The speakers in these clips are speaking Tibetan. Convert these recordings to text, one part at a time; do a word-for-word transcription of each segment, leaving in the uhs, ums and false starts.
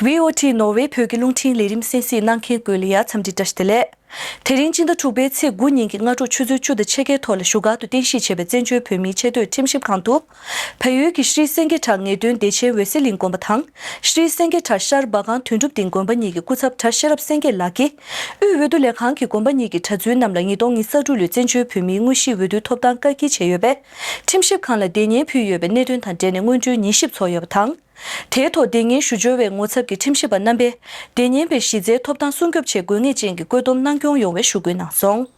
ཝི་ཨོ་ཊི་ནོར་ཝེ་བོད་ཀྱི་རླུང་འཕྲིན་ལས་རིམ་གསན་གཟིགས་གནང་མཁན་ཀུན་ལ་ཡ་འཚམས་འདྲི་བཀྲ་ཤིས་བདེ་ལེགས། དེ་རིང་སྤྱི་ཟླ་དྲུག་པའི་ཚེས་དགུ་ཉིན་གྱི་སྔ་དྲོ་ཆུ་ཚོད་བཅུ་དང་ཕྱེད་ཀའི་ཐོག་ལ་བཞུགས་སྒར་དུ་རྟེན་གཞི་བྱས་པའི་བཙན་བྱོལ་བོད་མིའི་ཆེས་མཐོའི་ཁྲིམས་ཞིབ་ཁང་དུ། བལ་ཡུལ་གྱི་ཤྲི་སེང་གེ་བྲག་ངེས་དོན་བདེ་ཆེན་འོད་གསལ་གླིང་དགོན་པ་དང་། ཤྲི་སེང་གེ་བྲག་ཤར་འབའ་སྒང་དོན་གྲུབ་སྡིངས་དགོན་པ་གཉིས་ཀྱི་སྐུ་ཚབ་གྲྭ་ཤེས་རབ་སེང་གེ་ལགས་ཀྱིས། དབུས་འོས་བསྡུ་ལས་ཁང་གིས་དགོན་པ་གཉིས་ཀྱི་གྲྭ་བཙུན་རྣམས་ལ་ཉིས་སྟོང་ཉི་ཤུ་རྩ་དྲུག་ལོའི་བཙན་བྱོལ་བོད་མིའི་དངོས་གཞིའི་འོས་བསྡུའི་ཐོབ་ཐང་བཀག་སྐྱིལ་བྱས་ཡོད་པས། ཁྲིམས་ཞིབ་ཁང་ལ་སྡེ་ཉེན་ཕུལ་ཡོད་པའི་གནད་དོན་དང་འབྲེལ་ནས་སྔོན་འགྲོའི་ཉན་ཞིབ་ཚོགས་ཡོད་པ་དང་། དེའི་ཐོག་སྡེ་ཉེན་ཞུ་སྦྱོར་བའི་ངོ་ཚབ་ཀྱིས་ཁྲིམས་ཞིབ་པ་རྣམ་པས། སྡེ་ཉེན་པའི་གཞི་རྩའི་ཐོབ་ཐང་སྲུང་སྐྱོབ་ཆེད་དགོས་ངེས་ཅན་གྱི་བཀོད་འདོམས་གནང་སྐྱོང་ཡོང་བའི་ཞུ་སྐུལ་གནང་སོང་།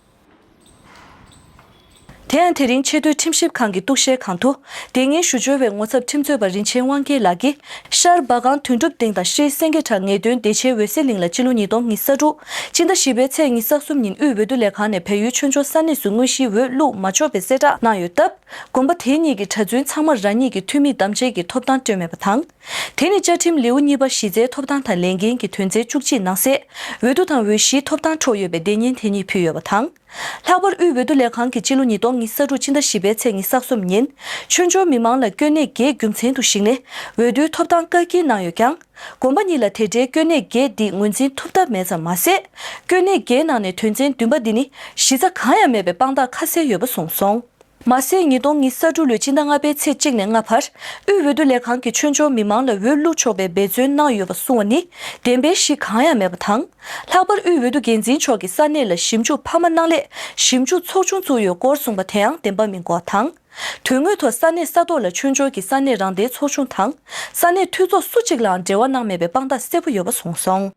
དེ་ཡང་དེ་རིང་ཆེས་མཐོའི་ཁྲིམས་ཞིབ་ཁང་གི་གཏུག་བཤེར་ཁང་དུ། སྡེ་ཉེན་ཞུ་སྦྱོར་བའི་ངོ་ཚབ་ཁྲིམས་རྩོད་པ་རིན་ཆེན་དབང་རྒྱལ་ལགས་ཀྱིས། ཤར་འབའ་སྒང་དོན་གྲུབ་སྡིངས་དང་ཤྲི་སེང་གེ་བྲག་ངེས་དོན་བདེ་ཆེན་འོད་གསལ་གླིང་ལ་སྤྱི་ལོ་ཉིས་སྟོང་ཉི་ཤུ་རྩ་དྲུག་སྤྱི་ཟླ་བཞི་པའི་ཚེས་ཉི་ཤུ་རྩ་གསུམ་ཉིན་དབུས་འོས་བསྡུ་ལས་ཁང་ནས་བལ་ཡུལ་ཆོས་འབྱོར་ས་གནས་སུ་དངོས་གཞིའི་འོས་བླུག་མ་ཆོག་པའི་གསལ་བསྒྲགས་གནང་ཡོད་སྟབས། དགོན་པ་དེ་གཉིས་ཀྱི་གྲྭ་བཙུན་ཚང་མར་རང་ཉིད་ཀྱི་འཐུས་མི་བདམས་བྱས་ཀྱི་ཐོབ་ཐང་སྤྲོད་མེད་པ་དང་། དེ་ནི་བཅའ་ཁྲིམས་ལེའུ་གཉིས་པ་གཞི་རྩའི་ཐོབ་ཐང་དང་ལས་འགན་གྱི་དོན་ཚན་བཅུ་གཅིག་ནང་གསལ། འོས་བསྡུ་དང་འོས་གཞིའི་ཐོབ་ཐང་འཕྲོག་ཡོད་པའི་སྡེ་ཉེན་དེ་གཉིས་ཕུལ་ཡོད་པ་དང་། ལྷག་པར་དབུས་འོས་བསྡུ་ལས་ཁང་གིས་སྤྱི་ལོ་ཉིས་སྟོང་ཉི་ཤུ་རྩ་དྲུག་སྤྱི་ཟླ་བཞི་པའི་ཚེས་ཉི་ཤུ་རྩ་གསུམ་ཉིན། ཆོས་འབྱོར་མི་མང་ལ་དཀོན་གནད་བརྒྱད་རྒྱུ་མཚན་དུ་གཞིགས་ནས། འོས་བསྡུའི་ཐོབ་ཐང་བཀག་སྐྱིལ་གནང་ཡོད་ཀྱང་། དགོན་པ་གཉིས་ལ་དེ་འདྲའི་དཀོན་གནད་བརྒྱད་འདི་ངོས་འཛིན་ཐུབ་ཐབས་མེད་ཙམ་མ་ཟད། དཀོན་གནད་བརྒྱད་ནང་ནས་དོན་ཚན་བདུན་པ་འདི་ནི་གཞི་རྩ་གང་ཡང་མེད་པའི་དཔང་རྟགས་ཁ་གསལ་ཡོད་པ་གསུངས་སོང་། མ་ཟད། ཉིས་སྟོང་ཉི་ཤུ་རྩ་དྲུག་ལོའི་སྤྱི་ཟླ་ལྔ་པའི་ཚེས་གཅིག་ནས་ལྔ་བར། དབུས་འོས་བསྡུ་ལས་ཁང་གིས་ཆོས་འབྱོར་མི་མང་ལ་འོས་བླུག་ཆོག་པའི་འབད་བརྩོན་གནང་ཡོད་པ་གསུངས་པ་ནི། བདེན་པའི་གཞི་གང་ཡང་མེད་པ་དང་། ལྷག་པར་དབུས་འོས་བསྡུ་འགན་འཛིན་མཆོག་གིས་ས་གནས་ལ་ཞིབ་འཇུག་འཕར་མ་གནང་སླད། ཞིབ་འཇུག་ཚོགས་ཆུང་བཙུགས་ཡོད་སྐོར་གསུངས་པ་དེའང་བདེན་པ་མིན་སྐོར་དང་། དོན་དངོས་ཐོག་ས་གནས་ས་ཐོག་ལ་ཆོས་འབྱོར་གྱི་ས་གནས་རང་བདེན་ཚོགས་ཆུང་དང་། ས་གནས་འཐུས་ཚོགས་སུ་གཅིག་ལའང་འབྲེལ་བ་གནང་མེད་པའི་དཔང་རྟགས་གསལ་པོ་ཡོད་པ་གསུངས་སོང་།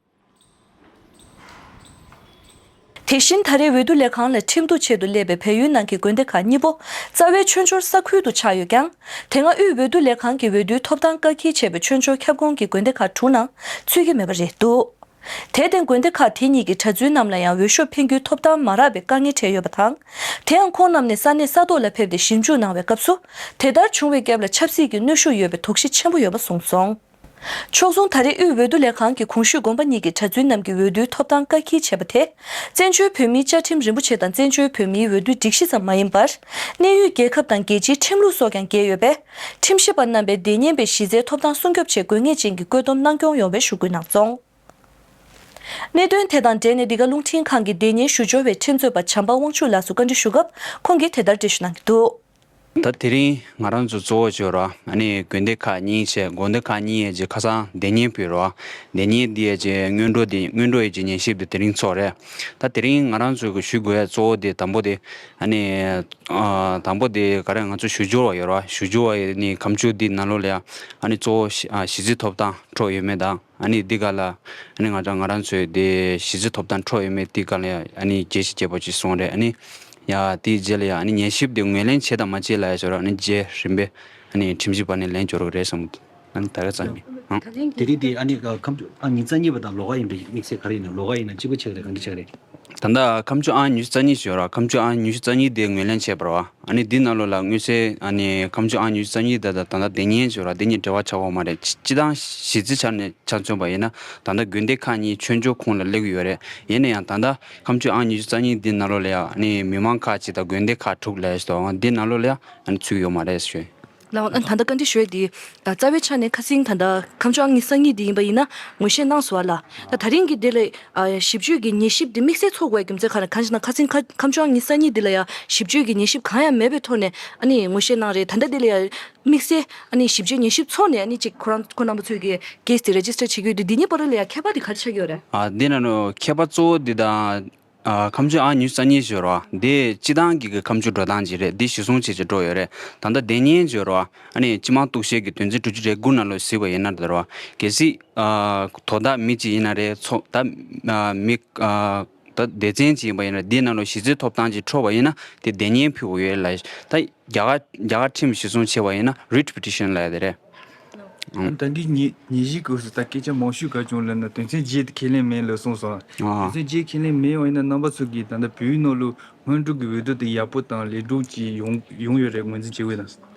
དེ་བཞིན་ད་རེས་འོས་བསྡུ་ལས་ཁང་ལ་ཁྲིམས་གཏུག་ཆེད་དུ་སླེབས་པའི་བལ་ཡུལ་ནང་གི་དགོན་སྡེ་ཁག་གཉིས་པོ་རྩ་བའི་ཆོས་འབྱོར་ས་ཁུལ་དུ་ཆགས་ཡོད་ཀྱང་། དེ་སྔ་དབུས་འོས་བསྡུ་ལས་ཁང་གིས་འོས་བསྡུའི་ཐོབ་ཐང་བཀག་སྐྱིལ་བྱས་པའི་ཆོས་འབྱོར་ཁྱབ་ཁོངས་ཀྱི་དགོན་སྡེ་ཁག་དྲུག་ནང་ཚུད་ཀྱི་མེད་པ་རེད་འདུག་དེར་བརྟེན་དགོན་སྡེ་ཁག་དེ་གཉིས་ཀྱི་གྲྭ་བཙུན་རྣམས་ལ་ཡང་འོས་ཤོག་འཕེན་རྒྱུའི་ཐོབ་ཐང་མ་རག་པའི་དཀའ་ངལ་འཕྲད་ཡོད་པ་དང་། དེ་ཡང་ཁོང་རྣམས་ནས་ས་གནས་ས་ཐོག་ལ་ཕེབས་ཏེ་ཞིབ་འཇུག་གནང་བའི་སྐབས་སུ། དེ་ལྟར་བྱུང་བའི་སྐབས་ལ་ཆབ་སྲིད་ཀྱི་གནོན་ཤུགས་ཡོད་པའི་དོགས་གཞི་ཆེན་པོ་ཡོད་པ་གསུངས་སོང་། ཕྱོགས་མཚུངས་ད་རེས་དབུས་འོས་བསྡུ་ལས་ཁང་གིས་གོང་ཞུས་དགོན་པ་གཉིས་ཀྱི་གྲྭ་བཙུན་རྣམས་ཀྱི་འོས་བསྡུའི་ཐོབ་ཐང་བཀག་སྐྱིལ་བྱས་པ་དེ། བཙན་བྱོལ་བོད་མིའི་བཅའ་ཁྲིམས་རིན་པོ་ཆེ་དང་བཙན་བྱོལ་བོད་མིའི་འོས་བསྡུའི་སྒྲིག་གཞི་ཙམ་མ་ཡིན་པར། གནས་ཡུལ་རྒྱལ་ཁབ་དང་རྒྱལ་སྤྱིའི་ཁྲིམས་ལུགས་སོགས་ཀྱང་འགལ་ཡོད་པས། ཁྲིམས་ཞིབ་པ་རྣམ་པས་སྡེ་ཉེན་པའི་གཞི་རྩའི་ཐོབ་ཐང་སྲུང་སྐྱོབ་ཆེད་དགོས་ངེས་ཅན་གྱི་བཀོད་འདོམས་གནང་སྐྱོང་ཡོང་བའི་ཞུ་སྐུལ་གནང་སོང་། གནད་དོན་དེ་དང་འབྲེལ་ནས་འདི་ག་རླུང་འཕྲིན་ཁང་གི་སྡེ་ཉེན་ཞུ་སྦྱོར་བའི་ཁྲིམས་རྩོད་པ་བྱམས་པ་དབང་ཕྱུག་ལགས་སུ་བཀའ་འདྲི་ཞུ་སྐབས་ཁོང་གིས་དེ་ལྟར་འགྲེལ་བཤད་གནང་གི་འདུག་ད་དེ་རིང་ང་རང་ཚོ་གཙོ་བོ་བྱས་ར་ཨ་ནི་དགོན་སྡེ་ཁག་གཉིས་བྱས་དགོན་སྡེ་ཁག་གཉིས་ཡས་ཀྱི་ཁ་སང་སྡེ་ཉེན་ཕུལ་ར་སྡེ་ཉེན་འདི་ཡས་ཀྱི་སྔོན་འགྲོ་འདི་སྔོན་འགྲོ་ཡས་ཀྱི་ཉན་ཞིབ་འདི་དེ་རིང་ཚོགས་རེད། ད་དེ་རིང་ང་རང་ཚོ་གི་ཞུ་དགོས་ཡས་གཙོ་བོ་འདི་དང་པོ་འདི་ཨ་ནི་དང་པོ་འདི་ག་རེ་ང་ཚོ་ཞུ་སྦྱོར་བ་ཡོད་ར་ཞུ་སྦྱོར་བ་ཡས་ནི་ཁ་མཆུ་འདི་ནང་ལོགས་ལ་ཡ་ཨ་ནི་གཙོ་བོ་གཞི་རྩའི་ཐོབ་ཐང་འཕྲོག་ཡོད་མེད་དང་། ཨ་ནི་འདི་ག་ལ་ཨ་ནི་ང་རང་ང་རང་ཚོའི་དེ་གཞི་རྩའི་ཐོབ་ཐང་འཕྲོག་ཡོད་མེད་འདི་ག་ལ་ཨ་ནི་རྒྱས་བཤད་རྒྱས་པོ་ཅིག་གསུངས་རེད། ཨ་ནི་ཡ་དེའི་རྗེས་ལ་ཡ་ཨ་ནི་ཉན་ཞིབ་དེ་ངོས་ལེན་བྱས་དང་མ་བྱས་ལ་ཡ་ཞོར་ཨ་ནི་རྗེས་རིམ་པས་ཨ་ནི་ཁྲིམས་ཞིབ་པ་ནས་ལན་འབྱོར་གི་རེད་བསམ། ཨ་ནི་ད་ག་ཙམ་ཡིན། ཨང་། དེ་རིང་དེ་ཨ་ནི་ཁ་མཆུ་ཨང་ཉི་ཤུ་རྩ་གཉིས་པ་དང་ལོགས་ཀ་ཡིན་པའི་དམིགས་བསལ་ག་རེ་ཡིན་ན་ལོགས་ཀ་ཡིན་ན་གཅིག་པ་ཆགས་རེད་གང་གི་ཆགས་རེད། ད་ལྟ་ཁ་མཆུ་ཨང་ཉི་ཤུ་རྩ་གཉིས་ཞོར་ཁ་མཆུ་ཨང་ཉི་ཤུ་རྩ་གཉིས་དེ་ངོས་ལེན་བྱས་པ་རེད་བ། ཨ་ནི་འདི་ནང་ལོགས་ལ་མངོན་གསལ་ཨ་ནི་ཁ་མཆུ་ཨང་ཉི་ཤུ་རྩ་གཉིས་དེ་དང་ད་ལྟ་སྡེ་ཉེན་ཞོར་སྡེ་ཉེན་འབྲེལ་བ་ཆགས་ཡོད་མ་རེད། སྤྱི་བཏང་གཞི་རྩའི་ཆ་ནས་ཆ་མཚོན་པ་ཡིན་ན་ད་ལྟ་དགོན་སྡེ་ཁག་གཉིས་ཆོས་འབྱོར་ཁོངས་ལ་སླེབས་ཀྱི་ཡོད་རེད། ཡིན་ན་ཡང་ད་ལྟ་ཁ་མཆུ་ཨང་ཉི་ཤུ་རྩ་གཉིས་འདི་ནང་ལོགས་ལ་ཡང་ཨ་ནི་མི་མང་ཁག་ཅིག་དང་དགོན་སྡེ་ཁག་དྲུག་ལས་ཞེས་དང་འདི་ནང་ལོགས་ལ་ཡང་ཨ་ནི་ཚུད་ཡོད་མ་རེད་ཞུ། ལགས་ད་ལྟ་བཀའ་འདྲི་ཞུ་ཡས་འདི་རྩ་བའི་ཆ་ནས་ཁ་སང་ད་ལྟ་ཁ་མཆུ་ཨང་ཉི་ཤུ་རྩ་གཉིས་འདི་ཡིན་པ་ཡིན་ན་ངོ་ཤེས་གནང་སོང་བ་ལ། ད་ད་རིང་གི་འདི་ལ་ཞིབ་དཔྱོད་ཀྱི་ཉན་ཞིབ་འདི་དམིགས་བསལ་ཚོགས་དགོས་རྒྱུ་མཚན་ག་རེ་གང་ཞེ་ན་ཁ་སང་ཁ་ཁ་མཆུ་ཨང་ཉི་ཤུ་རྩ་གཉིས་འདི་ལ་ཡང་ཞིབ་དཔྱོད་ཀྱི་ཉན་ཞིབ་གང་ཡང་མེད་པའི་ཐོག་ནས་ཨ་ནི་ངོ་ཤེས་གནང་རེད། ད་ལྟ་འདི་ལ་ཡང་དམིགས་བསལ་ཨ་ནི་ཞིབ་དཔྱོད་ཉན་ཞིབ་ཚོགས་ནས་ཨ་ནི་ཅིག་ཁོ་རང་ཁོ་རྣམ་པ་ཚོས་ཀྱི་ཀེ་སི་དེ་རེ་ཇི་སི་ཊར་བྱེད་ཀྱི་ཡོད་དུས་འདི་གཉིས་བར་ལ་ཡང་ཁྱད་པར་འདི་ག་རེ་ཆགས་ཀྱི་ཡོད་རེད། ཨ་འདི་ན་ནོ་ཁྱད་པར་གཙོ་བོ་འདི་དང་། ཨ་ཁ་མཆུ་ཨང་ཉི་ཤུ་རྩ་གཉིས་ཞོར་བ་འདི་སྤྱི་བཏང་གི་གི་ཁ་མཆུ་འགྲོ་སྟངས་ཅིག་རེད། འདི་གཞི་བཟུང་བྱེད་ཅིག་འགྲོ་ཡོད་རེད། ད་ལྟ་སྡེ་ཉེན་ཞོར་བ་ཨ་ནི་སྤྱི་དམངས་གཏུག་བཤེར་གྱི་དོན་ཚན་དྲུག་ཅུ་རེ་དགུ་ནང་ལོགས་གཟིགས་པ་ཡིན་ན་ད་ར་བ་གལ་སྲིད་ཨ་དོ་བདག་མི་གཅིག་ཡིན་ན་རེད་ཚོགས་ད་ཨ་མི་ཨ་ད་སྡེ་ཚན་གཅིག་ཡིན་པ་ཡིན་ན་འདི་ནང་ལོགས་གཞི་རྩའི་ཐོབ་ཐང་ཅིག་འཕྲོག་པ་ཡིན་ན་དེ་སྡེ་ཉེན་ཕུལ་དགོས་ཡོད་ལ་ད་རྒྱ་གར་རྒྱ་གར་ཁྲིམས་གཞི་བཟུང་བྱས་པ་ཡིན་ན་རིཊ་པི་ཊི་ཤན་ལབ་ཡ་དེ་རེད། ཨང་། ད་འདི་ཉེ་ཉེ་གཞི་སྐབས་སུ་ད་སྐད་ཆ་མང་ཤོས་ག་བྱུང་ལབ་ན་དོན་ཚན་བརྒྱད་དེ་ཁས་ལེན་མེད་ལབ་གསུངས་སོང་། ཨ། དོན་ཚན་བརྒྱད་ཁས་ལེན་མེད་པ་ཡིན་ན་རྣམ་པ་ཚོ་གིས་ད་ལྟ་བོད་ཡིག་ནང་ལོགས་སྔོན་འགྲོ་གི་འོས་བསྡུ་དེ་ཡག་པོ་དང་ལེགས་གྲུབ་ཅིག་ཡོང་ཡོང་ཡོད་རེད་ངོས་འཛིན་བྱེད་འོས་དང་།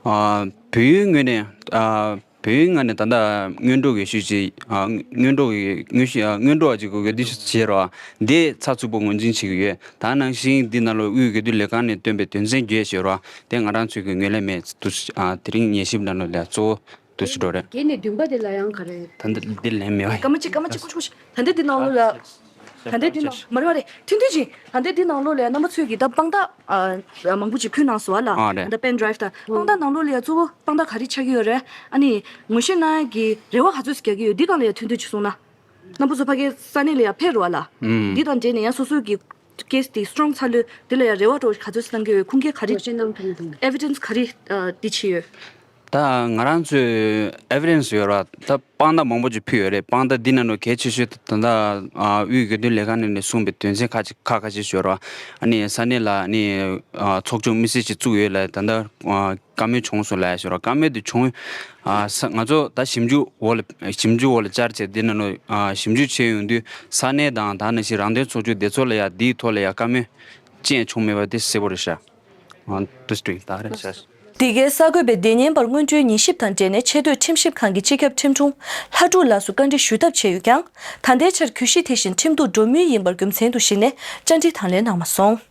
ཨ། བོད་ཡིག་ངོས་ནས་ཨ་བོད་ཡིག་ངོས་ནས་ད་ལྟ་སྔོན་འགྲོ་གི་ཤུལ་ཅིག་ཨ་སྔོན་འགྲོ་གི་དངོས་གཞི་ཨ་སྔོན་འགྲོ་བ་ཅིག་གི་འོས་བསྡུ་ཞུ་བྱེད་རོགས་འདི་ཚགས་ཚུད་པོ་ངོས་འཛིན་བྱེད་ཀྱི་ཡོད། ད་ནང་བཞིན་འདི་ནང་ལོགས་དབུས་འོས་བསྡུ་ལས་ཁང་ནས་བཏོན་པའི་དོན་ཚན་བརྒྱད་ཞུ་རོགས་དེ་ང་རང་ཚོའི་གི་ངོས་ལེན་མེད་དུ་ཨ་དེ་རིང་ཉན་ཞིབ་ནང་ལོགས་ལ་གཙོ་བོ། དུས་སུ་འགྲོ་རེད། བརྒྱད་ནས་བདུན་པ་དེ་ལ་ཡང་ག་རེ། ད་འདི་འདི་ལན་མེད་པ་ཡིན། སྐར་མ་གཅིག་སྐར་མ་གཅིག་ཁོ་ཤོག་ཤོག་ད་ལྟ་འདི་ནང་ལོགས་ལ། ད་ལྟ་འདི་ནང་མ་རེད་མ་རེད་ཐུང་ཐུང་ཅིག་ད་ལྟ་འདི་ནང་ལོགས་ལ་ཡང་རྣམ་པ་ཚོས་ཀྱིས་ད་དཔང་རྟགས་ཨ་མང་པོ་ཅིག་ཕུལ་གནང་སོང་བ་ལ། ཨ་རེད། ད་ལྟ་པེན་ཌ་རའིབ་དང་དཔང་རྟགས་ནང་ལོགས་ལ་ཡང་གཙོ་བོ་དཔང་རྟགས་ག་རེ་ཆགས་ཀྱི་ཡོད་རེད། ཨ་ནི་ངོ་ཤེས་གནང་ཡག་གི་རེ་བ་ག་ཚོད་ཅིག་རྒྱག་གི་ཡོད། འདི་སྒང་ལ་ཡང་ཐུང་ཐུང་ཅིག་གསུངས་ན། རྣམ་པ་ཚོ་ཕ་གིའི་ས་གནས་ལ་ཡང་ཕེབས་རོགས་ལ། ཨུམ། འདི་དང་འབྲེལ་ནས་ཡང་སོ་སོའི་གི་ཀེ་སི་དེ་སི་ཊོང་ཚར་ལོས་དེ་ལ་ཡང་རེ་བ་འདྲ་བོ་ག་ཚོད་ཅིག་གནང་གི་ཡོད། ཁུངས་སྐྱེལ་ག་རེ། ཨེ་ཝི་ཌེན་སི་ག་རེ་ཨ་འདི་བྱས་ཡོད། ད་ང་རང་ཚོས་ཨེ་ཝི་ཌེན་སི་ཡོད་ར། ད་དཔང་རྟགས་མང་པོ་ཅིག་ཕུལ་ཡོད་རེད། དཔང་རྟགས་འདི་ནང་ལོགས་གལ་ཆེ་ཤོས་དེ་ད་ལྟ་ཨ་དབུས་དགེ་འདུན་ལས་ཁང་ནས་ནས་གསུངས་པའི་དོན་ཚན་ཁ་ཅིག་ཁ་ཁ་ཤས་ཤིག་ཡོད་ར། ཨ་ནི་ས་གནས་ལ་ཨ་ནི་ཨ་ཚོགས་ཆུང་དམིགས་བསལ་ཅིག་བཙུགས་ཡོད་ལ། ད་ལྟ་ཨ་བཀའ་མོལ་བྱུང་སོང་ལབ་ཡ་ཞིག་ར། བཀའ་མོལ་དེ་བྱུང་ཨ་ས་ང་ཚོ་ད་ཞིབ་འཇུག་འོག་ལ་ཞིབ་འཇུག་འོག་ལ་བཅར་བྱས་འདི་ནང་ལོགས་ཨ་ཞིབ་འཇུག་བྱས་ཡོང་དུས་ས་གནས་དང་ད་ནང་བཞིན་རང་དོན་ཚོགས་ཆུང་དེ་ཚོ་ལ་ཡ་འདིའི་ཐོག་ལ་ཡ་བཀའ་མོལ་ཅི་ཡང་བྱུང་མེད་པ་དེ་གསལ་པོ་རེད་ཤག་ཨ་དུས་སྟོན་ད་རེད་ཤག་འདི་གའི་གསར་འགོད་པས་འདི་ཉིན་པར་སྔོན་འགྲོའི་ཉན་ཞིབ་དང་འབྲེལ་ནས་ཆེས་མཐོའི་ཁྲིམས་ཞིབ་ཁང་གི་སྤྱི་ཁྱབ་ཁྲིམས་དྲུང་ལྷ་སྒྲུབ་ལགས་སུ་བཀའ་འདྲི་ཞུ་ཐབས་བྱས་ཡོད་ཀྱང་། ད་ལྟའི་ཆར་གྱོད་གཞི་དེ་བཞིན་ཁྲིམས་གཏུག་འགྲོ་མུས་ཡིན་པར་རྒྱུ་མཚན་དུ་གཞིགས་ནས་བཅར་འདྲི་དང་ལེན་གནང་མ་སོང་།